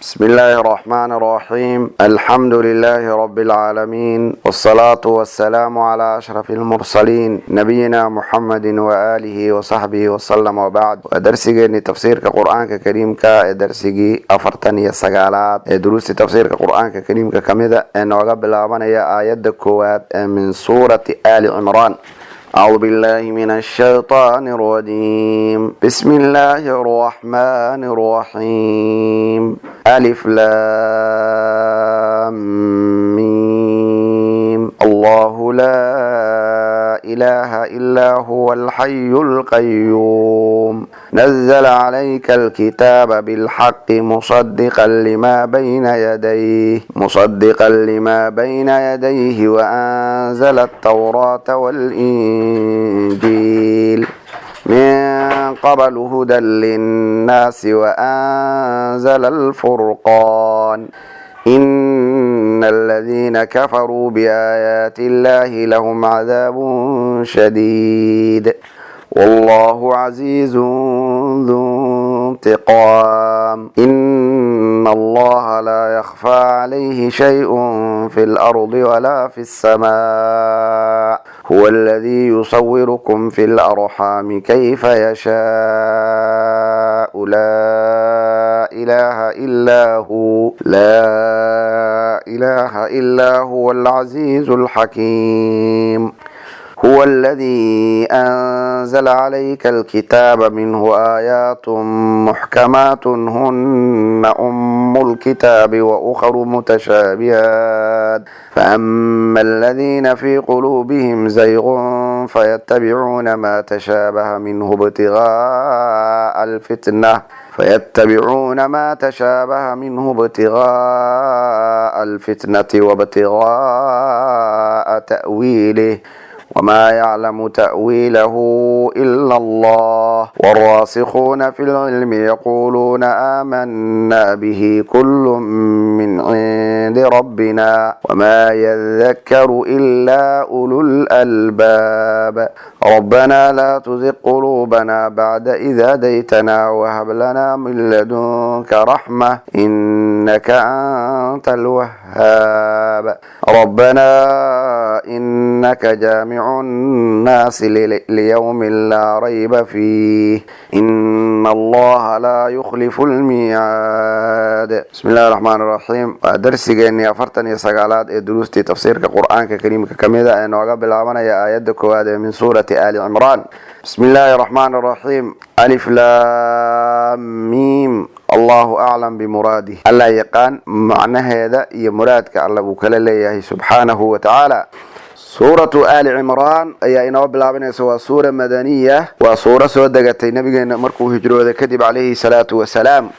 بسم الله الرحمن الرحيم، الحمد لله رب العالمين، والصلاة والسلام على أشرف المرسلين، نبينا محمد وآله وصحبه وسلم، وبعد. Darsigeeni tafsiirka Qur-aanka Kariimka ee darsigii 49aad ee duruusti tafsiirka Qur-aanka Kariimka kamida ee nooga bilaabanaya aayadda koowaad ee min suurati Aali Cimraan. أعوذ بالله من الشيطان الرجيم، بسم الله الرحمن الرحيم، ألف لام ميم، الله لا إله إلا هو الحي القيوم، نزل عليك الكتاب بالحق مصدقا لما بين يديه وأنزل التوراة والإنجيل من قبل، هدى للناس وأنزل الفرقان. إن الذين كفروا بآيات الله لهم عذاب شديد، والله عزيز ذو انتقام. إن الله لا يخفى عليه شيء في الأرض ولا في السماء، هو الذي يصوركم في الأرحام كيف يشاء، لا إله إلا هو، لا إله إلا هو العزيز الحكيم. هو الذي أنزل عليك الكتاب منه آيات محكمات هن أم الكتاب وأخر متشابهات، فأما الذين في قلوبهم زيغ فيتبعون ما تشابه منه ابتغاء الفتنة وابتغاء تأويله، وما يعلم تأويله إلا الله، والراسخون في العلم يقولون آمنا به، كل من عند ربنا، وما يذكر إلا أولو الألباب. ربنا لا تزغ قلوبنا بعد إذ هديتنا، وهب لنا من لدنك رحمة، إنك أنت الوهاب. ربنا إنك جامع الناس ليوم لا ريب فيه، إن الله لا يخلف الميعاد. بسم الله الرحمن الرحيم. Waa darsigeennii 49aad ee duruustii tafsiirka Qur-aanka Kariimka kamida ee nooga bilaabanaya aayadda koowaad ee min suurati Aali Cimraan. بسم الله الرحمن الرحيم، ألف لام ميم، الله أعلم بمراده. Alla yaqaan macnaheeda iyo muraadka Alla buu kala leeyahay subxaanahu wa tacaala. Suuratu Aali Cimraan ayaa inoo bilaabanaysa. Waa suura madaniya, waa suuro soo degatay nabigeena markuu hijrooday kadib, calayhi salaatu wasalaam.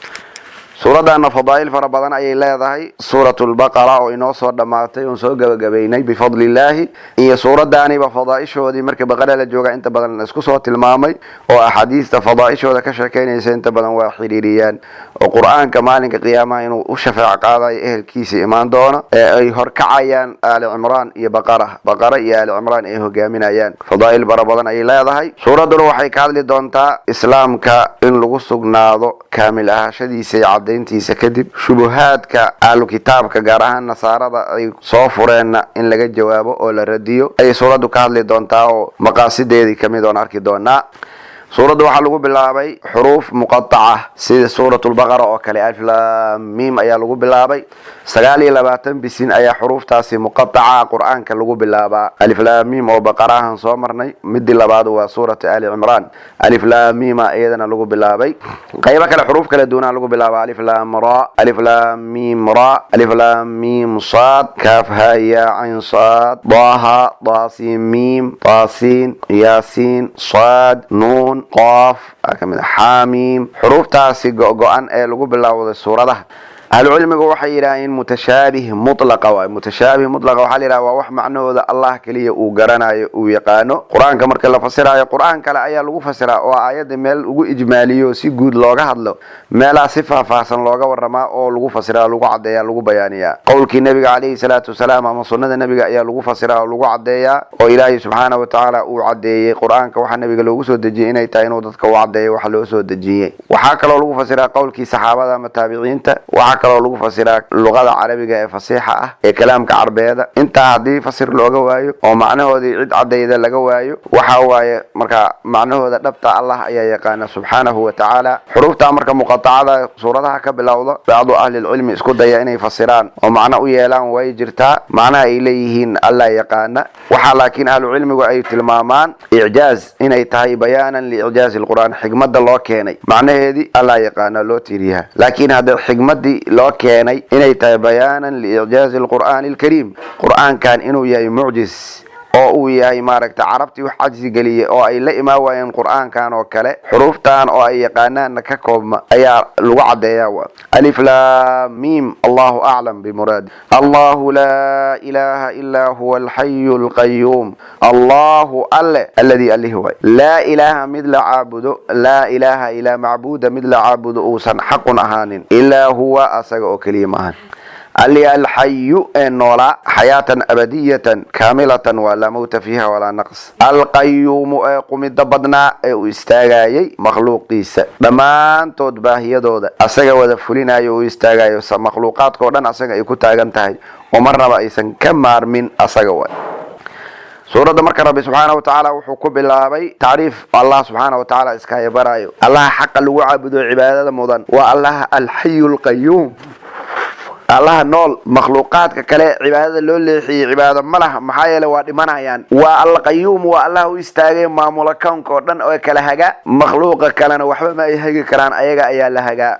Suuraddaana fadaa'il fara badan ayay leedahay. Suuratu Lbaqara oo inoo soo dhammaatay oon soo gebagabaynay bifadli illaahi iyo suuraddaaniba fadaa'ishoodii marka Baqara la jooga inta badan la isku soo tilmaamay, oo axaadiista fadaa'ishooda ka sheekeynaysa inta badan waa xiriiriyaan, oo Qur-aanka maalinka qiyaamaha inuu u shafeec qaadayo ehelkiisa imaan doono ee ay horkacayaan Aali Cimraan iyo Baqara, Baqara iyo Aali Cimraan ay hogaaminayaan. Fadaa'il fara badan ayay leedahay. Suuradduna waxay ka hadli doontaa Islaamka in lagu sugnaado kaamil ahaashadiisa iyo cadayntiisa kadib, shubuhaadka ahlu kitaabka, gaar ahaan Nasaarada, ay soo fureenna in laga jawaabo oo la radiyo ayay suuraddu ka hadli doontaa, oo maqaasideedii kamid oon arki doonaa. Suuradda waxaa lagu bilaabay xuruuf muqataca sida Suurat Lbaqara oo kale. Alif laam miim ayaa lagu bilaabay. 29 bisin ayaa xuruuftaasi muqataca Qur-aanka lagu bilaabaa. Alif laam miim oo Baqarahan soo marnay, midii labaad waa suuratu Ali Cimraan, alif laam miima iyadana lagu bilaabay. Qaybo kale, xuruuf kala duwanaa lagu bilaaba: alif laam ra, alif laam miim ra, alif laam miim saad, kaaf ha ya cayn saad, daaha, daasiin miim, taasiin, yaasiin, saad, nuun, qof kamid, xaamiim. Xuruuftaasi go-go-an ee lagu bilaawday suuradaha, ahlucilmigu waxay yidhaaheen mutashaabih mutlaqa waay. Mutashaabih mutlaqa waxaa la yidhaha waa wax macnahooda Allah keliya uu garanayo, uu yaqaano. Qur-aanka marka la fasiraayo, Qur-aan kale ayaa lagu fasiraa, oo aayadda meel ugu ijmaaliyo si guud looga hadlo, meelaha si faahfaahsan looga waramaa oo lagu fasiraa, lagu caddeeya, lagu bayaaniyaa. Qowlkii Nebiga calayhi salaatu wasalaam ama sunnada Nebiga ayaa lagu fasiraa oo lagu caddeeyaa, oo Ilaahay subxaana wa tacaala uu caddeeyey Qur-aanka waxaa Nebiga loogu soo dejiyey inay tahay inuu dadka u caddeeyo waxa loo soo dejiyey. Waxaa kaloo lagu fasiraa qowlkii saxaabada ama taabiciinta. Waxaa Kaloo lagu fasiraa luqada Carabiga ee fasiixa ah ee kalaamka Carbeeda. Intaa haddii fasir looga waayo oo macnahoodii cid caddayda laga waayo, waxa waaye marka macnahooda dhabta Allah ayaa yaqaana subxaanahu wa tacaala. Xuruufta marka muqatacada suuradaha ka bilowda, bacdu ahlilcilmi isku daya inay fasiraan oo macno u yeelaan way jirtaa. Macnaha ay leeyihiin Allah yaqaana. Waxaa laakiin ahlucilmigu ay tilmaamaan icjaaz inay tahay, bayaanan liicjaazi lqur'aan. Xikmadda loo keenay macnaheedii Allah yaqaana loo tiiriyaha, laakiin hadda xikmaddii loo keenay inay tahay bayaanan liicjaazi alqur'aani alkariim, Qur'aankan inuu yahay mucjis oo uu yahay maaragta Carabtii wax cajsi geliyey oo ay la imaan waayeen Qur'aankan oo kale, xuruuftan oo ay yaqaanaanna ka koobma ayaa lagu caddeeyaa. Wa alif laam miim, Allahu aclam bimuraadi. Allahu laa ilaaha ilaa huwa alxayu alqayuum. Allahu Alle, alladii Allihi waay, laa ilaaha mid la caabudo, laa ilaaha ilaa macbuuda mid la caabudo uusan xaqun ahaanin ilaa huwa asaga oo keliya maahan. Alli alxayu ee noolaa xayaatan abadiyatan kaamilatan, waa laa mawta fiiha walaa naqs. Alqayuumu ee qumida badnaa ee uu istaagayay makhluuqiisa dhammaantood baahiyadooda asaga wada fulinayo, uu istaagayo makhluuqaadka oo dhan, asaga ay ku taagan tahay oo marnaba aysan ka maarmin asaga waay. Suuradda marka Rabbi subxaana wa tacaala wuxuu ku bilaabay tacriif Allah subxaana wa tacaala iskaya baraayo. Allaha xaqa lagu caabudo, cibaadada mudan, waa Allaha alxayu alqayuum, Allaha nool. Makhluuqaadka kale cibaadada loo leexiyey cibaado ma laha, maxaa yeele waa dhimanayaan. Waa Alqayuum, waa Allah u istaagay maamula kownka oo dhan oo kala haga. Makhluuqa kalena waxba ma ay hagi karaan, ayaga ayaa la hagaa.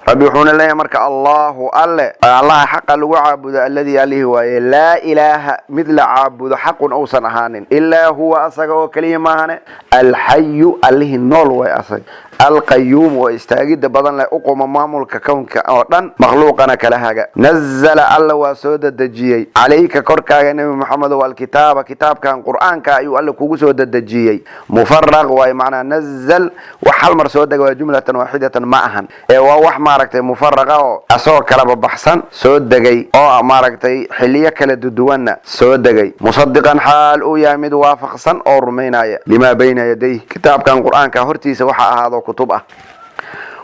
Rabbi wuxuuna leeyahay marka: Allahu Alle, Allaha xaqa lagu caabudo, alladii Allihii waaye, laa ilaaha mid la caabudo xaqun uusan ahaanin ilaa huwa asaga oo keliya maahane, alxayu Allihii nool waay asaga, alqayuum oo istaagida badan leh, u quma maamulka kownka oo dhan, makhluuqana kala haga. Nazala Alla waa soo dedejiyey calayka korkaaga, Nebi Maxamedow, alkitaaba kitaabkan Qur'aanka ayuu Alle kugu soo dedejiyey. Mufaraq waay macnaa nazal, wax hal mar soo dega waa, jumlatan waaxidatan ma ahan, ee waa wax maaragtay mufaraqa oo asagoo kalaba baxsan soo degay oo maaragtay xiliyo kala duduwanna soo degay. Musadiqan xaal uu yahay mid waafaqsan oo rumaynaya limaa bayna yadayh, kitaabkan Qur'aanka hortiisa waxa ahaado kutub ah.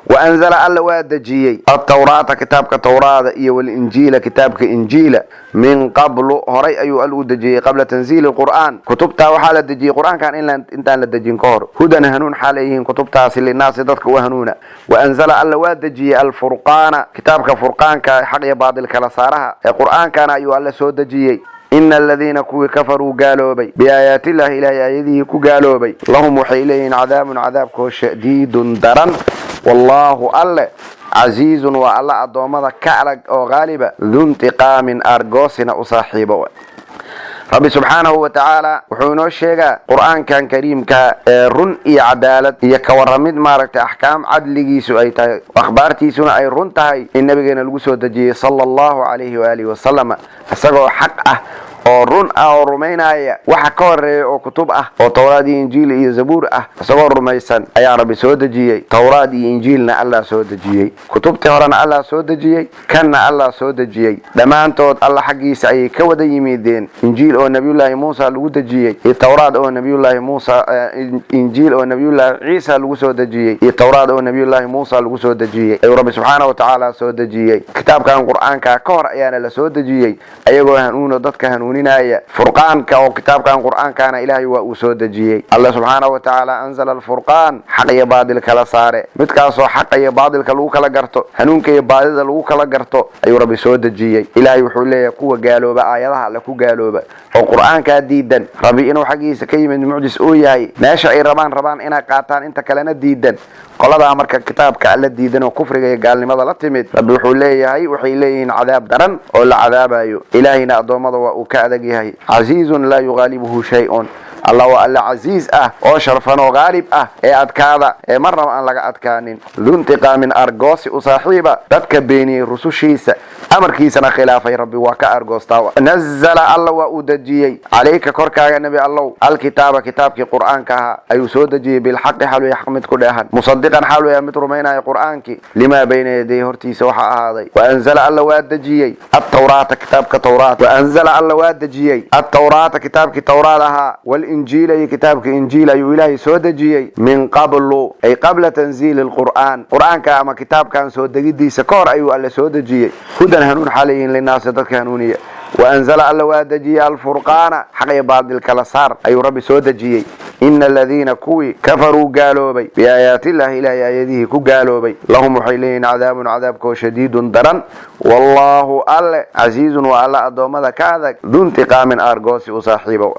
Waanzala Alla waa dejiyey atawraata kitaabka Tawraada iyo walinjiila kitaabka Injiila. Min qablu horay ayuu Al u dejiyey, qabla tanziili qur'aan. Kutubtaa waxaa la dejiyey Qur'aankan intaan la dejin ka hor. Hudan hanuun xaal ay yihiin kutubtaasi, linaasi dadka u hanuuna. Waanzala Alla waa dejiyey alfurqaana kitaabka Furqaanka, xaq iyo baadil kala saaraha ee Qur'aankana ayuu Alle soo dejiyey. Ina aladiina kuwii kafaruu gaaloobay, biaayaatillahi Ilaahay aayadihii ku gaaloobay, lahum waxay leeyihiin cadaabun cadaabkoo shadiidun daran. Wallaahu Alle casiizun waa Alla addoommada ka adag oo qaaliba, duntiqaamin argoosina u saaxiibo. Rabbi subxaanahu wa tacaala wuxuu inoo sheegaa Qur'aankan kariimka ee run iyo cadaalad iyo ka warramid maaragtay axkaam cadligiisu ay tahay, akhbaartiisuna ay run tahay, in nabigeena lagu soo dejiyey sala Allahu calayhi waalihi wasalama, isagoo xaq ah oo run ah oo rumaynaya waxa ka horeeya oo kutub ah oo Towraad iyo Injiil iyo Zabuur ah. Isagoo rumaysan ayaa Rabbi soo dejiyey. Towraad iyo Injiilna Allah soo dejiyey, kutubtii horena Allah soo dejiyey, kanna Allah soo dejiyey. Dhammaantood Alla xaggiisa ayay ka wada yimideen. Injiil oo Nabiyullaahi Muusa lagu dejiyey iyo Towraad oo Nabiyullaahi Muusa, Injiil oo Nabiyullaahi Ciisa lagu soo dejiyey iyo Towraad oo Nabiyullaahi Muusa lagu soo dejiyey ayuu Rabbi subxaana wa tacaala soo dejiyey. Kitaabkan Qur'aanka ka hor ayaana la soo dejiyey, ayagoo hanuuno dadka hanuuninaya. Furqaanka oo kitaabkan Qur'aankana Ilaahay waa uu soo dejiyey. Allah subxaana wa tacaala anzala alfurqaan, xaq iyo baadil kala saare, midkaasoo xaqa iyo baadilka lagu kala garto, hanuunka iyo baadida lagu kala garto ayuu Rabbi soo dejiyey. Ilaahay wuxuu leeyahay kuwa gaalooba, aayadaha Alle ku gaalooba oo Qur'aankaa diidan, Rabbi inuu xaggiisa ka yimid, mucjis uu yahay, meesha ay rabaan inay qaataan, inta kalena diidan, qoladaa marka kitaabka Alla diidan oo kufriga iyo gaalnimada la timid, Rabbi wuxuu leeyahay waxay leeyihiin cadaab daran oo la cadaabayo. Ilaahayna addoommada waa uu ka adag yahay. Casiizun laa yugaalibuhu shay-un. Allah waa Alle casiiz ah oo sharfan oo qaalib ah ee adkaada ee marnaba aan laga adkaanin, duntiqaamin argoosi u saaxiiba dadka beeniyey rusushiisa. Amarkiisana khilaafay, Rabbi waa ka aargoostaa. Nazala, Alla waa uu dejiyey, calayka, korkaaga, Nebi Allow, alkitaaba, kitaabkii Qur'aanka ahaa ayuu soo dejiyey, bilxaqi, xaal xaq mid ku dheehan, musadiqan, xaal yahay mid rumaynaya Qur'aankii, limaa bayna yadayhi, hortiisa waxa ahaaday. Waanzala, Alla waa dejiyey, atawraata, kitaabka Tawraat. Waanzala, Alla waa dejiyey, atawraata, kitaabkii Tawraat ahaa, walinjiila, iyo kitaabkii Injiil ayuu Ilaahay soo dejiyey, min qablu, ay qabla tanziili lqur'aan, Qur'aanka ama kitaabkan soo degidiisa ka hor ayuu Alle soo dejiyey, hudan, hanuun xaalayihin, linaasi, dadka hanuuniya. Waanzala, Alla waa dejiyey, alfurqaana, xaq iyo baadil kala saar ayuu Rabbi soo dejiyey. Ina aladiina, kuwii, kafaruu, gaaloobay, biaayaati illahi, Ilahay aayadihii ku gaaloobay, lahum, waxay leeyihin, cadaabun, cadaabkoo, shadiidun, daran. Wallaahu, Alle, casiizun, waa Alla addoommada ka adag, duntiqaamin, aargoosi u saaxiibo.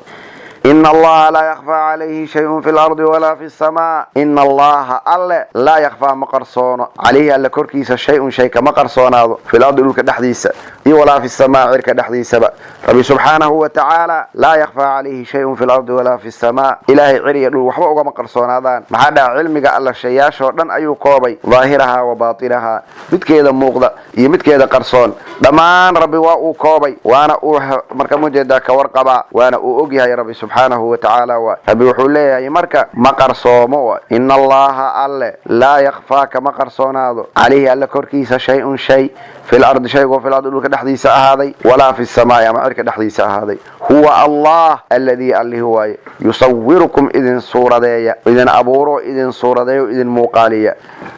Ina Allaha laa yakfaa calayhi shayun fi lardi walaa fi samaa. Ina Allaha, Alle, laa yakfaa, ma qarsoono, calayhi, Alle korkiisa, shay-un, shay kama qarsoonaado, fi lardi, dhulka dhexdiisa iyo, walaa fi samaa, cirka dhexdiisaba. Rabbi subxaanahu wa tacaala laa yakfaa calayhi shayun fi lardi walaa fi samaa. Ilaahay cir iyo dhul waxba ugama qarsoonaadaan. Maxaa dhaca? Cilmiga Alla shayaashoo dhan ayuu koobay, daahirahaa wa baatinahaa, midkeeda muuqda iyo midkeeda qarsoon, dhammaan Rabbi waa uu koobay, waana uu marka mujeedaa ka warqabaa, waana uu ogyahay Rabbi subxaanahu wa tacaala. Waa Rabbi wuxuu leeyahay marka ma qarsoomo wa. Ina Allaha, Alle, laa yakfaa, kama qarsoonaado, calayhi, Alle korkiisa, shay-un, shay, fi lardi, shaygoo, fi lardi, dhulka dhexdiisa ahaaday, walaa fi samaai, ama cirka dhexdiisa ahaaday. Huwa Allah alladii, Allihi waaye, yusawirukum, idin suuradeeya, idin abuuro, idin suuradeeyo, idin muuqaaliya,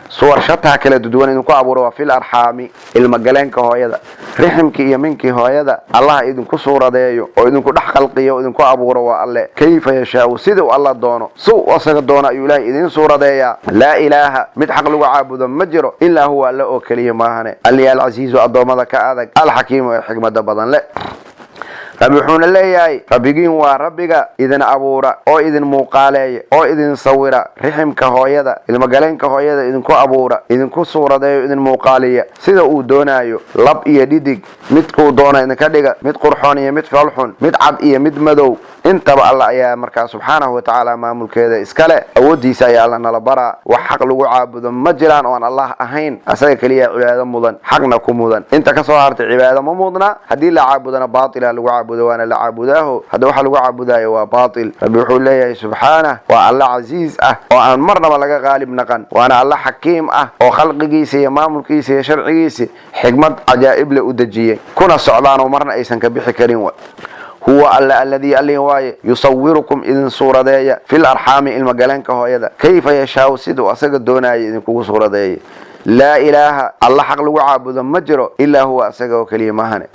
suwar shataa kala duduwan idinku abuuro, waa fil arxaami, ilmagaleenka hooyada, riximkii iyo minkii hooyada Allah idinku suuradeeyo oo idinku dhex khalqiyo o idinku abuuro waa Alle. Kayfa yashaau, sidau Alla doono, su asaga doono ayuu Ilaahay idin suuradeeyaa. Laa ilaaha, mid xaq lagu caabudo ma jiro, ilaa huwa, Alle oo keliya maahane, Alli alcasiizu, addoommada ka adag, alxakiimu, ee xikmada badan le. Rabbi wuxuuna leeyahay, Rabbigiin waa Rabbiga idin abuura oo idin muuqaaleeya oo idin sawira riximka hooyada, ilmagaleenka hooyada idinku abuura, idinku suuradeeyo, idin muuqaaliya sida uu doonaayo, lab iyo dhidig midkuu doona idinka dhiga, mid qurxoon iyo mid foolxun, mid cad iyo mid madow, intaba Alla ayaa markaa subxaanahu watacaala maamulkeeda iskale. Awooddiisa ayaa Alla nala baraa. Wax xaq lagu caabudo ma jiraan oon Allah ahayn. Asaga keliya cibaado mudan, xaqna ku mudan. Inta ka soo hartay cibaado ma mudna. Haddii la caabudona baatila lagu caabudo, waana la caabudaaho hadda waxa lagu caabudaayo waa baatil. Rabbi wuxuu leeyahay subxaanah, waa Alla casiiz ah oo aan marnaba laga qaalib naqan, waana Alla xakiim ah oo khalqigiisa iyo maamulkiisa iyo sharcigiisa xikmad cajaa'ib le u dejiyey, kuna socdaan oo marna aysan ka bixi karin. Huwa Alla alladii, Allin waaye, yusawirukum, idin suuradeeya, fil arxaami, ilmagaleenka hooyada, kayfa yashaau, siduu asaga doonaya idinkugu suuradeeya. Laa ilaaha, Alla xaq lagu caabudo ma jiro, ilaa huwa, asaga oo keliya maahane,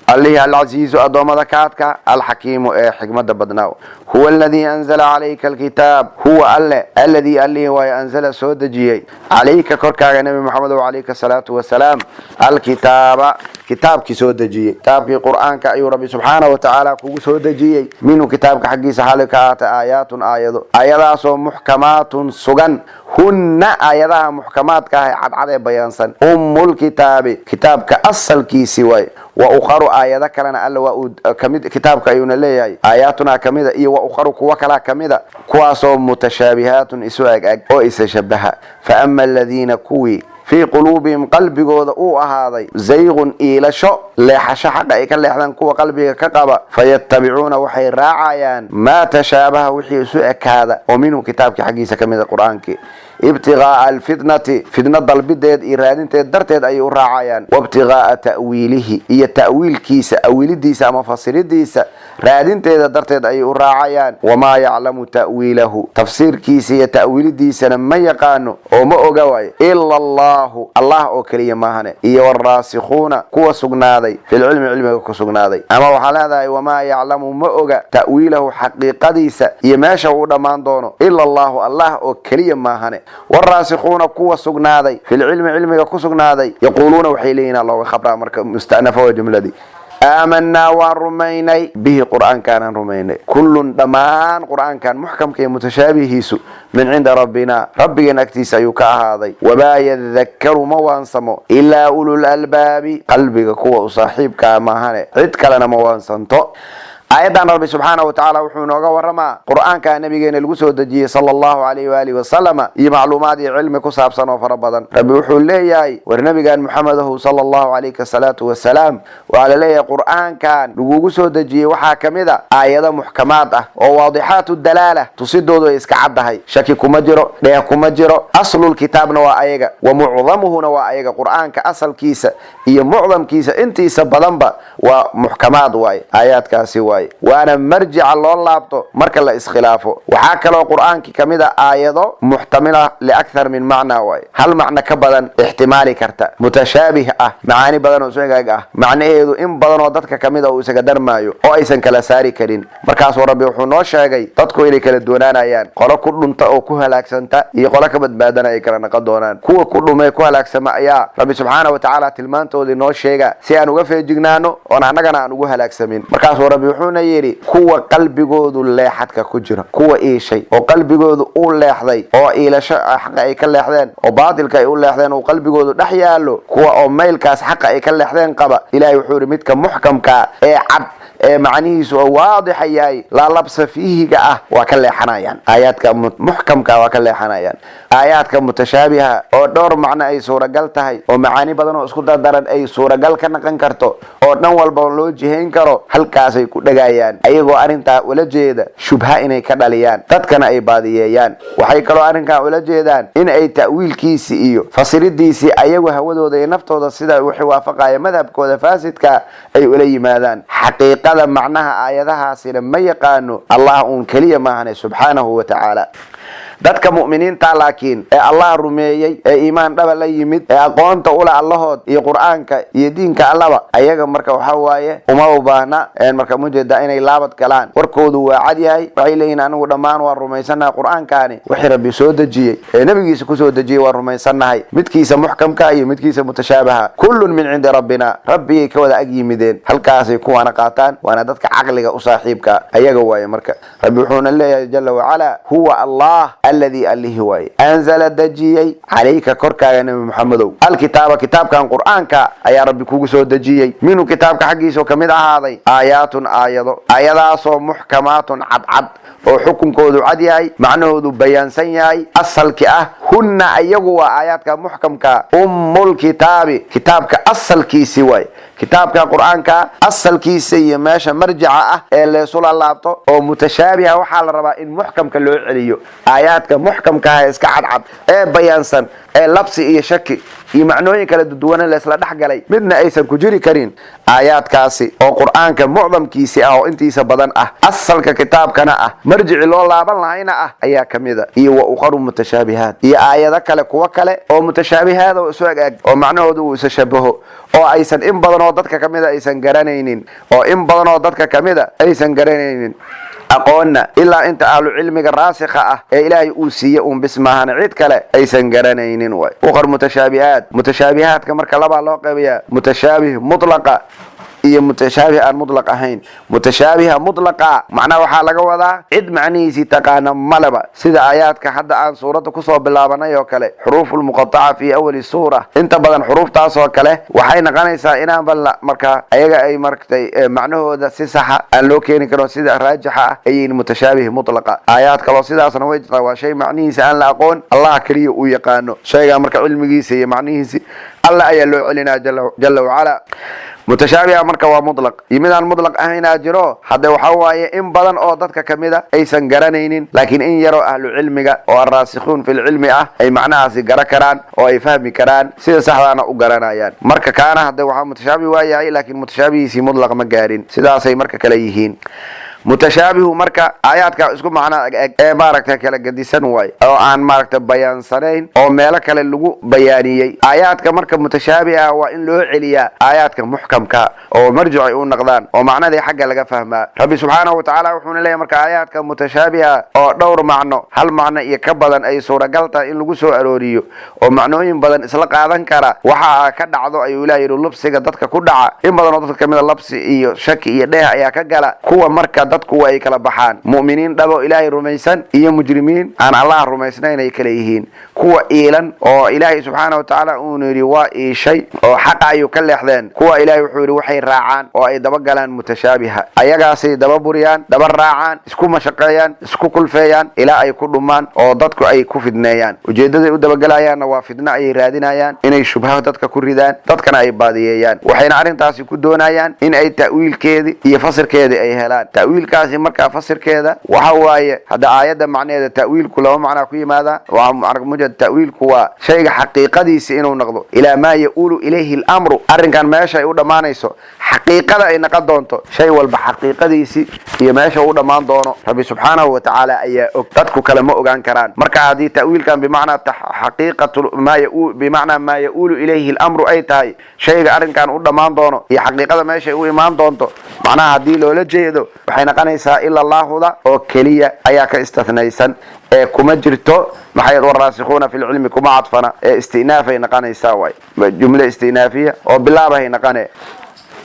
Allihii alcasiizu, addoommada kaadka, alxakiimu, ee xikmada badnaa. Huwa aladii anzala calayka alkitaab. Huwa Alle alladii, Allihii waaye, anzala, soo dejiyey, calayka, korkaaga, Nebi Moxamedow, calayka asalaatu wasalaam, alkitaaba, kitaabkii soo dejiyey. Kitaabkii Qur'aanka ayuu Rabbi subxaanahu watacaala kugu soo dejiyey. Minhu, kitaabka xaggiisa xaali ka ahaatay, aayaatun, aayado, aayadaasoo, muxkamaatun, sugan, hunna, aayadaha muxkamaadka ah ee cadcad ee bayaansan, ummulkitaabi, kitaabka asalkiisii waay, wa ukharu, aayado kalena Alla waa uu kamid kitaabka ayuuna leeyahay, aayaatuna kamida iyo wa ukharu, kuwa kalaa kamida, kuwaasoo mutashaabihaatun, isu eg eg oo isa shabaha. Fa ama aladiina, kuwii, fii quluubihim, qalbigooda uu ahaaday, zayqun, iilasho, leexasho xaqa ay ka leexdaan kuwa qalbiga ka qaba, fayattabicuuna, waxay raacayaan, maa tashaabaha, wixii isu ekaada, oo minhu, kitaabkii xaggiisa ka mida, Qur-aankii, ibtiqaa'a alfitnati, fitna dalbideed iyo raadinteed darteed ayay u raacayaan, waibtiqaa'a ta'wiilihi, iyo ta'wiilkiisa, awilidiisa ama fasiridiisa raadinteeda darteed ayay u raacayaan. Wamaa yaclamu ta'wiilahu, tafsiirkiisa iyo ta'wiilidiisana ma yaqaano oo ma oga waayo, ila Allahu, Allah oo keliya maahane, iyo waalraasikhuuna, kuwa sugnaaday, filcilmi, cilmiga ku sugnaaday. Ama waxaa leedahay, wamaa yaclamu, ma oga, ta'wiilahu, xaqiiqadiisa iyo meesha uu dhammaan doono, ila Allahu, Allah oo keliya maahane, waalraasikhuuna, kuwa sugnaaday, filcilmi, cilmiga ku sugnaaday, yaquuluuna, waxay leeyihin, looga khabraa marka mustanafa waa jumladii, aamanaa, waan rumaynay, bihi, Qur'aankaanaan rumaynay, kullun, dhammaan Qur'aankan muxkamka iyo mutashaabihiisu, min cinda rabbina, Rabbigeen agtiisa ayuu ka ahaaday. Wamaa yadakkaru, ma waansamo, ilaa ulul albaabi, qalbiga kuwa u saaxiibkaa maahane, cid kalena ma waansanto. Aayaddan Rabbi subxaanahu watacaala wuxuu inooga waramaa Qur'aanka nabigeena lagu soo dejiyey sala Allahu alayh waalihi wasalama iyo macluumaad iyo cilmi ku saabsan oo fara badan. Rabbi wuxuu leeyahay: war nabigan Muxamedahu sala Allahu calayka asalaatu wasalaam, waxaa la leeyahay Qur'aankan lagugu soo dejiyey waxaa ka mid a aayado muxkamaad ah oo waadixaatu dalaala, tusidoodu ay iska caddahay, shaki kuma jiro, dheeh kuma jiro. Aslulkitaabna waa ayaga, wa mucdamuhuna waa ayaga. Qur'aanka asalkiisa iyo mucdamkiisa intiisa badanba waa muxkamaad waaye, aayaadkaasi waaye, waana marjica loo laabto marka la iskhilaafo. Waxaa kaloo Qur'aankii kamid a aayado muxtamila liakthar min macnaa waaye, hal macno ka badan ixtimaali karta, mutashaabih ah, macaani badan oo isu ah, macnaheedu in badan oo dadka kamid a uu isaga darmaayo oo aysan kala saari karin. Markaasuu Rabbi wuxuu noo sheegay dadku inay kala duwanaanayaan, qolo ku dhunta oo ku halaagsanta iyo qolo ka badbaadana ay kala naqon doonaan. Kuwa ku dhumee ku halaagsama ayaa Rabbi subxaana wa tacaala tilmaantoodii noo sheega si aan uga feejignaano oon annagana aan ugu halaagsamin. Markaasuu Rabbi wuxuuna yidhi: kuwa qalbigoodu leexadka ku jira, kuwa iishay oo qalbigoodu uu leexday oo iilasho xaqa ay ka leexdeen oo baatilka ay u leexdeen uu qalbigoodu dhex yaallo, kuwa oo maylkaas xaqa ay ka leexdeen qaba, Ilahay wuxuu yidhi midka muxkamka ee cad ee macnihiisu oo waadixa yahay, laa labsa fiihiga ah, waa ka leexanayaan. Aayaadka muxkamka waa ka leexanayaan. Aayaadka mutashaabiha oo dhowr macno ay suuragal tahay oo macaani badan oo isku dardaran ay suuragal ka naqon karto oo dhan walba loo jihayn karo, halkaasay ku dhagayaan, ayagoo arrintaa ula jeeda shubha inay ka dhaliyaan, dadkana ay baadiyeeyaan. Waxay kaloo arrinkaa ula jeedaan in ay ta'wiilkiisii iyo fasiridiisii ayagu hawadooda iyo naftooda sida wixii waafaqaya madhabkooda faasidka ay ula yimaadaan. Xaqiiqada macnaha aayadahaasina ma yaqaano Allah uun keliya maahane subxaanahu wa tacaala. Dadka mu'miniinta laakiin ee Allah rumeeyey, ee iimaan dhaba la yimid, ee aqoonta ula Allahood iyo Qur'aanka iyo diinka Allaba, ayaga marka waxa waaye uma u baahna marka mujeeda inay laabad galaan. Warkoodu waa cad yahay. Waxay leeyihin: anigu dhammaan waan rumaysannahay Qur'aankani wixii Rabbi soo dejiyey ee nabigiisa kusoo dejiyey waan rumaysannahay, midkiisa muxkamka iyo midkiisa mutashaabaha. Kullun min cindi rabbina, Rabbigay ka wada ag yimideen. Halkaasay kuwaana qaataan, waana dadka caqliga u saaxiibka ayaga waaye. Marka Rabbi wuxuuna leeyahay jala wacala: huwa Allah alladii, Allihii waaye, anzala dejiyey calayka korkaaga Nebi Muxamedow alkitaaba, kitaabkan Qur'aanka ayaa Rabbi kugu soo dejiyey. Minhu, kitaabka xaggiisoo kamid ahaaday aayaatun aayado, aayadaasoo muxkamaatun cadcad oo xukunkoodu cad yahay, macnahoodu bayaansan yahay, asalki ah. Hunna ayagu waa aayaadka muxkamka ummulkitaabi, kitaabka asalkiisi waay, kitaabka Qur'aanka asalkiisa iyo meesha marjica ah ee leesula laabto. Oo mutashaabiha waxaa la rabaa in muxkamka loo celiyo, aayaadka muxkamkaah ee iska cadcad ee bayaansan ee labsi iyo shaki iyo macnooyin kala duduwana leesla dhex galay midna aysan ku jiri karin. Aayaadkaasi oo Qur'aanka mucdamkiisi ah oo intiisa badan ah, asalka kitaabkana ah, marjici loo laaban lahayna ah ayaa kamida. Iyo wa ukharu mutashaabihaat, iyo aayado kale, kuwo kale oo mutashaabihaad oo isu eg eg oo macnahoodu uu isa shabaho oo aysan in badan oo dadka kamida aysan garanaynin, oo in badan oo dadka kamida aysan garanaynin aqoonna, ilaa inta ahlu cilmiga raasikha ah ee Ilaahay uu siiye uun bis maahan cid kale aysan garanaynin way. Ukhar mutashaabihaat. Mutashaabihaadka marka labaa loo qaybayaa: mutashaabih mutlaqa iyo mutashaabih aan mutlaq ahayn. Mutashaabiha mutlaqa macnaha waxaa laga wadaa cid macnihiisii taqaana maleba, sida aayaadka hadda aan suuradda kusoo bilaabanay oo kale, xuruufulmuqataca fi awali suura. Inta badan xuruuftaas oo kale waxay noqonaysaa inaan bal marka ayaga ay maragtay macnahooda si saxa aan loo keeni karo, sida raajixa ah ayiin mutashaabih mutlaqa. Aayaad kaloo sidaasna way jirtaa. Waa shay macnihiisa aan la aqoon, Allah keliya uu yaqaano shaygaa. Marka cilmigiisa iyo macnihiisi Alla ayaa loo celinaa jala wacala. Mutashaabiha marka waa mutlaq iyo midaan mutlaq ahaynaa jiro. Hadde waxa waaye in badan oo dadka kamida aysan garanaynin, laakiin in yaroo ahlu cilmiga oo araasikhuun fi lcilmi ah ay macnahaasi gara karaan oo ay fahmi karaan, sida saxdaana u garanayaan. Marka kaana hadde waxaa mutashaabih waa yahay, laakiin mutashaabihiisii mutlaq ma gaarin. Sidaasay marka kale yihiin. Mutashaabihu marka aayaadka isku macnaa eg ee maaragta kala gedisan waay oo aan maaragta bayaansanayn oo meelo kale lagu bayaaniyey. Aayaadka marka mutashaabiha waa in loo celiyaa aayaadka muxkamka oo marjic ay u naqdaan oo macnadii xagga laga fahmaa. Rabbi subxaanahu watacaala wuxuuna leeyahy marka aayaadka mutashaabiha oo dhowr macno, hal macno iyo ka badan ay suuragal tahay in lagu soo arooriyo oo macnooyin badan isla qaadan kara, waxa ka dhacdo ayuu Ilah yidhi lubsiga dadka ku dhaca. In badan oo dadka kamida labsi iyo shaki iyo dheeh ayaa ka gala. Kuwa marka dadka Dadku ay kala baxaan, mu'miniin dhabo Ilaahay rumaysan iyo mujrimiin aan Allah rumaysnayn ay kala yihiin. Kuwa iilan oo Ilaahay subxaana wa tacaala uunu yidhi waa iishay oo xaqa ayuu ka leexdeen, kuwa Ilaahay wuxuu yidhi waxay raacaan oo ay dabagalaan mutashaabiha. Ayagaasay daba buriyaan, daba raacaan, isku mashaqeeyaan, isku kulfeeyaan ilaa ay ku dhumaan oo dadku ay ku fidneeyaan. Ujeedaday u dabagelayaanna waa fidno ayay raadinayaan, inay shubha dadka ku ridaan, dadkana ay baadiyeeyaan. Waxayna arrintaasi ku doonayaan in ay ta'wiilkeedii iyo fasirkeedii ay helaan. Ta'wiilkaasi markaa fasirkeeda waxa waaye, hadda aayadda macnaheeda ta'wiilku laba macnaa ku yimaada. Waa ta'wiilku waa shayga xaqiiqadiisi inuu noqdo ilaa maa ya'uulu ilayhi alamru, arrinkan meesha ay u dhammaanayso, xaqiiqada ay naqon doonto. Shay walba xaqiiqadiisi iyo meesha u dhammaan doono Rabbi subxaanahu wa tacaala ayaa og, dadku kale ma ogaan karaan. Marka haddii ta'wiilkan bimacnaa xaqiiqatu maa bimacnaa maa ya'uulu ilayhi alamru ay tahay, shayga arrinkan u dhammaan doono iyo xaqiiqada meeshay u imaan doonto, macnaha haddii loola jeedo, waxay noqonaysaa ila Allaahuda oo keliya ayaa ka istathnaysan ee kuma jirto. Maxay waraasikuuna fi lcilmi kuma cadfana ee istinaafay noqonaysaa, waay jumle istinaafiya oo bilaabahay noqone.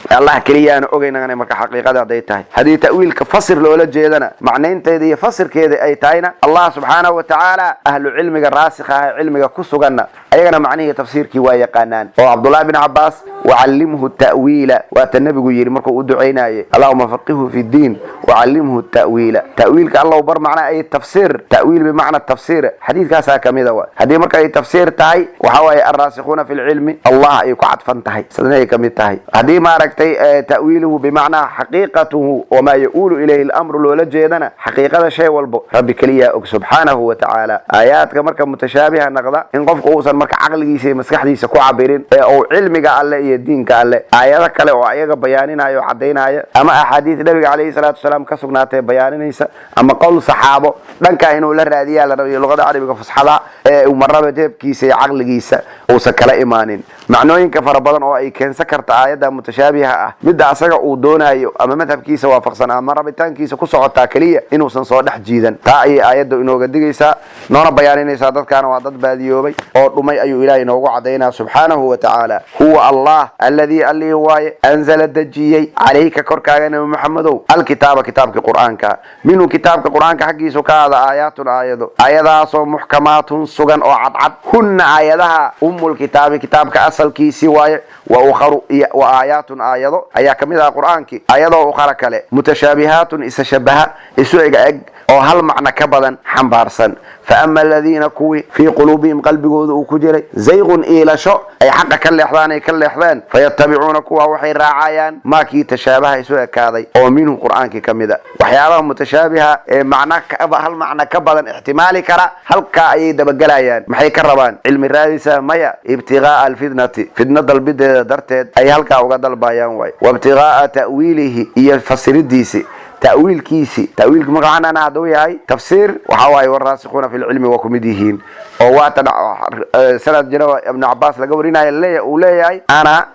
Allah keliyaana ogay naqane marka xaqiiqada hadday tahay. Haddii ta'wiilka fasir loola jeedana, macnaynteeda iyo fasirkeeda ay tahayna, Allah subxaanahu wa tacaala ahlu cilmiga raasikha ah ee cilmiga ku suganna ayagana macnihii tafsiirkii waa yaqaanaan. Oo Cabdullahi bin Cabaas, "Wacallimhu ta'wiila," waata nebigu yidhi markuu u ducaynaye, "Allahuma faqihu fi ddiin wacallimhu ta'wiila." Ta'wiilka Allahu bar, macnaa ay tafsiir, ta'wiil bimacna tafsiir, xadiidkaasaa kamida wa. Haddii marka ay tafsiir tahay, waxa waaye alraasikhuuna fi lcilmi Allah ayay ku cadfan tahay, sidnay kamid tahay. Haddii maaragtay ta'wiiluhu bimacnaa xaqiiqatuhu wamaa ya'uulu ilayhi alamru loola jeedana, xaqiiqada shay walbo Rabbi keliyaa og subxaanahu wa tacaala. Aayaadka marka mutashaabiha naqda, in qofku uusan marka caqligiisa iyo maskaxdiisa ku cabirin ee uu cilmiga alle iyo diinka alle, aayado kale oo ayaga bayaaninaya oo caddaynaya, ama axaadiis nabiga calayhi salaatu wasalaam ka sugnaatay bayaaninaysa, ama qowl saxaabo, dhankaa inuu la raadiyaa la rabiyo luqada Carabiga fusxada ee uu marnaba jeebkiisa iyo caqligiisa uusan kala imaanin. Macnooyinka fara badan oo ay keensan karta aayadda mutashaabiha ah, midda asaga uu doonayo ama madhabkiisa waafaqsan ama rabitaankiisa ku socotaa keliya inuusan soo dhex jiidan, taa ayay aayadda inooga digaysaa, noona bayaaninaysaa. Dadkaana waa dad baadiyoobay oo dhumay ayuu Ilahay inoogu cadaynaa subxaanahu wa tacaala. Huwa Allah alladii, allihii waaye, anzala dejiyey, calayka korkaaga Nabi Maxamedow, alkitaaba kitaabkii Qur'aanka. Minhu kitaabka Qur'aanka xaggiisu ka aada aayaatun aayado, aayadahaasoo muxkamaatun sugan oo cadcad. Hunna aayadaha ummulkitaabi, kitaabka asalkiisii waaye. Wa ukharu, wa aayaatun aayado ayaa kamid ah Qur'aankii, ayadoo ukhara kale, mutashaabihaatun isa shabaha, isu eg eg oo hal macno ka badan xambaarsan. Fa ama aladiina kuwii fii quluubihim qalbigooda uu ku jiray zayqun iilasho, ay xaqa ka leexdaan, ay ka leexdeen, fayatabicuuna kuwa waxay raacayaan maa kii tashaabaha isu ekaaday oo minhu Qur'aankii ka mida. Waxyaabaha mutashaabiha ee macno hal macno ka badan ixtimaali kara, halkaa ayay dabagelayaan. Maxay ka rabaan? Cilmi raadisa maya. Ibtigaaa alfitnati, fitna dalbideeda darteed ay halkaa uga dalbayaan waay. Wa ibtigaaa ta'wiilihi, iyo fasiridiisi, ta'wiilkiisi. Ta'wiilku marka waxaan hadduu yahay tafsiir, waxa waaye waraasikuuna fi lcilmi waa kumid yihiin. Oo waatan sanad jira Ibnu Cabaas laga warinaya uu leeyahay: "Ana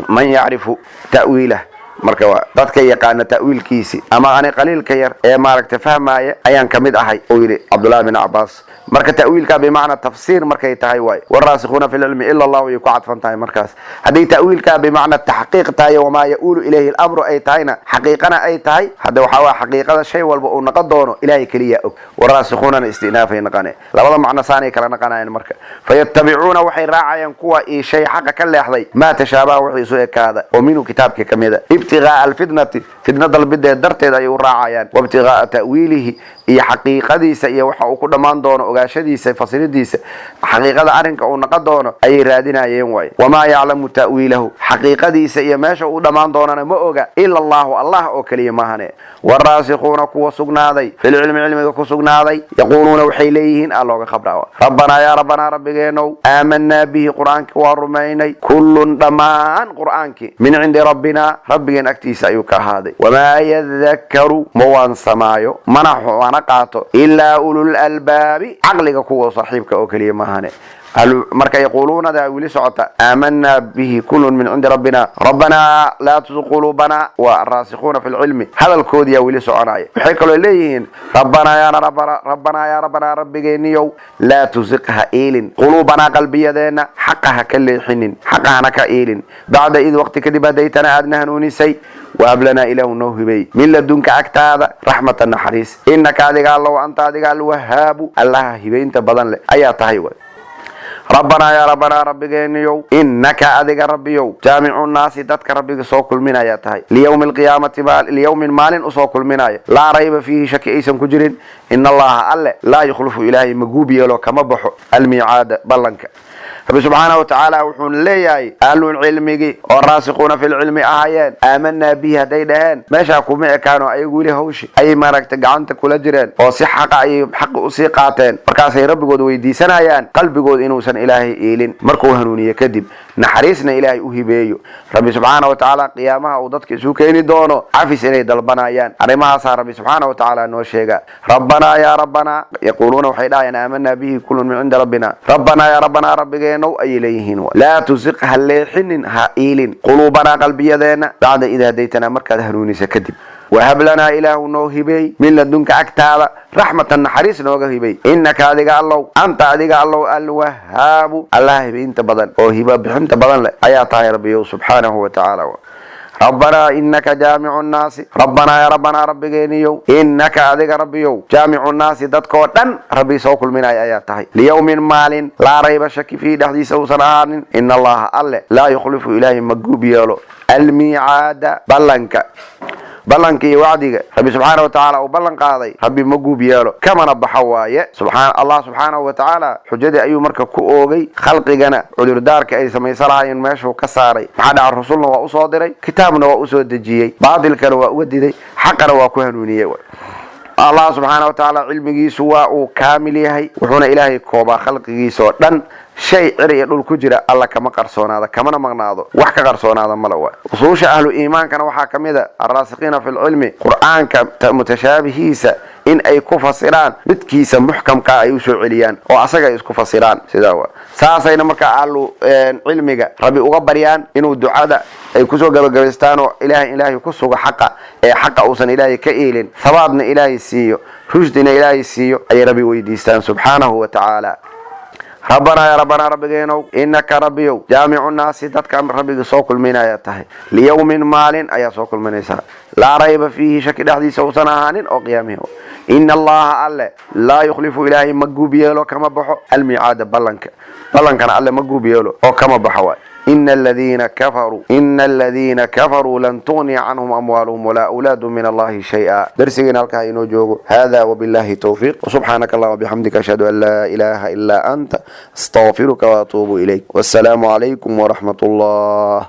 man yacrifu ta'wiilah." Marka waa dadka yaqaana ta'wiilkiisi ama ani qaliilka yar ee maaragta fahmaya ayaan kamid ahay, uu yidhi Cabdullahi bin Cabaas. Marka ta'wiilka bimacnaa tafsiir markay tahay waay waraasikuuna fi lcilmi ila Allah way ku cadfan tahay. Markaas haddii ta'wiilka bimacna taxqiiq tahay, wamaa ya'uulu ilayhi alamru ay tahayna, xaqiiqana ay tahay, hadda waxaa waaya xaqiiqada shay walba uu naqon doono Ilahay keliya og. Waraasikuunana istinaafay naqane, labada macno saanay kala naqanayaan. Marka fayattabicuuna waxay raacayaan kuwa ii shay xaqa ka leexday maa tashaabaha wixii isu ekaada oo minhu kitaabkii ka mida, ibtigaaa alfitnati, fitna dalbideed darteed ayay u raacayaan, waibtigaaa ta'wiilihi, iyo xaqiiqadiisa iyo waxa uu ku dhammaan doono ogaashadiisa, fasiridiisa, xaqiiqada arrinka uu naqon doono ayay raadinayeen waay. Wamaa yaclamu ta'wiilahu, xaqiiqadiisa iyo meesha uu dhammaan doonana ma oga, ila Allahu, Allah oo keliya maahane. Waraasikuuna kuwa sugnaaday filcilmi, cilmiga ku sugnaaday, yaquuluuna waxay leeyihiin aa looga khabraa: "Rabbanaa yaa rabbanaa, rabbigeenow, aamanaa bihi, Qur'aankii waa rumaynay, kullun dhammaan Qur'aankii, min cindi rabbinaa, rabbigeen agtiisa ayuu ka ahaaday. Wamaa yadakkaru, ma waansamaayo mana qaato, ilaa ulul albaabi, caqliga kuwa saaxiibka oo keliya maahane." Marka yaquuluunada weli socota, aamanaa bihi kullun min cindi rabbina, rabbanaa laa tuzig quluubana. Waa araasikuuna fi lcilmi, hadalkoodiyaa weli soconaya. Waxay kaloo leeyihiin: rabbanaa yaa rabbanaa, yaa rabbanaa, rabbigeeniyow, laa tuziq, ha iilin, quluubanaa, qalbiyadeenna, xaqa ha ka leexinin, xaqa hana ka iilin, bacda id, waqti kadib, hadaytana, aadna hanuunisay. Wahab lanaa, ilaahu noo hibey, min ladunka, agtaada, raxmatan, naxariis, inaka, adiga Allow, anta, adiga, alwahaabu, Allaha hibaynta badan leh ayaa tahay way. Rabbanaa yaa rabbanaa, rabbigeeniyow, inaka, adiga Rabbiyow, jaamicu nnaasi, dadka Rabbiga soo kulminayaa tahay, liyawmi alqiyaamati, liyawmin, maalin usoo kulminaya, laa rayba fiihi, shaki aysan ku jirin. In Allaha, Alle, laa yukhlifu, Ilaahay maguub yeelo, kama baxo, almiicaada, ballanka. Rabbi subxaana wa tacaala wuxuuna leeyahay ahlul cilmigi oo raasikuuna fi lcilmi ahaayeen, aamanaa bihi hadday dhaheen, meeshaa kuma ekaano. Ayagu weli hawshi ayay maaragtay gacanta kula jireen oo si xaqa ayay xaqi usii qaateen. Markaasay Rabbigood weydiisanayaan qalbigood inuusan Ilaahay iilin markuu hanuuniye kadib, naxariisna Ilaahay u hibeeyo. Rabbi subxaana wa tacaala qiyaamaha uu dadka isu keeni doono cafis inay dalbanayaan. Arrimahaasaa Rabbi subxaana wa tacaala noo sheega. Rabbanaa yaa rabbanaa, yaquuluuna, waxay dhahayaan, aamanaa bihi kullun min cindi rabbina, rabbanaa yaa rabbanaa, rabbigeenow, ayay leeyihiin, laa tuziq, ha leexinin, ha iilin, quluubanaa, qalbiyadeenna, bacda id hadaytanaa, markaad hanuunisa kadib. Wahab lanaa, ilaahu noo hibeey, min ladunka, agtaada, raxmatan, naxariis nooga hibey, inaka, adiga Allow, anta, adiga Allow, alwahaabu, Allaha hibaynta badan oo hiba bixinta badan leh ayaa tahay, Rabbiyow subxaanahu wa tacaala. Rabbanaa inaka jaamicu nnaasi, rabbanaa ya rabbanaa, rabbigeeniyow, inaka, adiga Rabbiyow, jaamicu nnaasi, dadkoo dhan Rabbi soo kulminaya ayaa tahay, liyawmin, maalin, laa rayba, shaki, fiihi, dhexdiisa uusan ahaanin. In Allaha, Alle, laa yukhlifu, Ilaahay maguub yeelo, almiicaada, ballanka. Ballanka iyo wacdiga Rabbi subxaana wa tacaala uu ballan qaaday Rabbi ma guub yeelo, kamana baxo waaye. Allah subxaanahu wa tacaala xujadii ayuu marka ku oogay, khalqigana cudurdaarka ay samaysan lahaayeen meeshuu ka saaray. Maxaa dhaca? Rusulna waa usoo diray, kitaabna waa usoo dejiyey, baatilkana waa uga diday, xaqana waa ku hanuuniyey. Allah subxaana wa tacaala cilmigiisu waa uu kaamil yahay, wuxuuna Ilaahay koobaa khalqigiisa oo dhan. Shay cir iyo dhul ku jira Alla kama qarsoonaada, kamana maqnaado, wax ka qarsoonaada mala wa. Usuusha ahlu iimaankana waxaa ka mid a, alraasikiina fi lcilmi, Qur-aanka mutashaabihiisa in ay ku fasiraan midkiisa muxkamkaa ay usoo celiyaan oo asaga ay isku fasiraan. Sidaa wa saasayna marka ahlu cilmiga Rabbi uga baryaan inuu ducada ay kusoo gabagabaystaan oo Ilaahay ku sugo xaqa, ee xaqa uusan Ilaahay ka iilin, habaadna Ilaahay siiyo, rushdina Ilaahay siiyo ayay Rabbi weydiistaan subxaanahu wa tacaala. Rabbanaa yaa rabbanaa, rabbigeenow, inaka, Rabbiyow, jaamicu nnaasi, dadka Rabbiga soo kulminaya tahay, liyawmin, maalin ayaa soo kulminaysaa, laa rayba fiihi, shaki dhexdiisa uusan ahaanin, oo qiyaamihi. Ina Allaha, Alle, laa yukhlifu, Ilaahay ma guub yeelo, kama baxo, almiicaada, ballanka. Ballankana Alle ma guub yeelo oo kama baxo waay. Ina aladiina kafaruu lan tugniya canhum amwaaluhum walaa awlaadum min Allahi shay-a. Darsigeena halkaa inoo joogo. Hada wabillahi towfiiq, wsubxaanaka allahuma bixamdika, ashhadu an laa ilaaha ilaa anta, astaqfiruka waatuubu ilayk. Wassalaamu calaykum waraxmat ullah.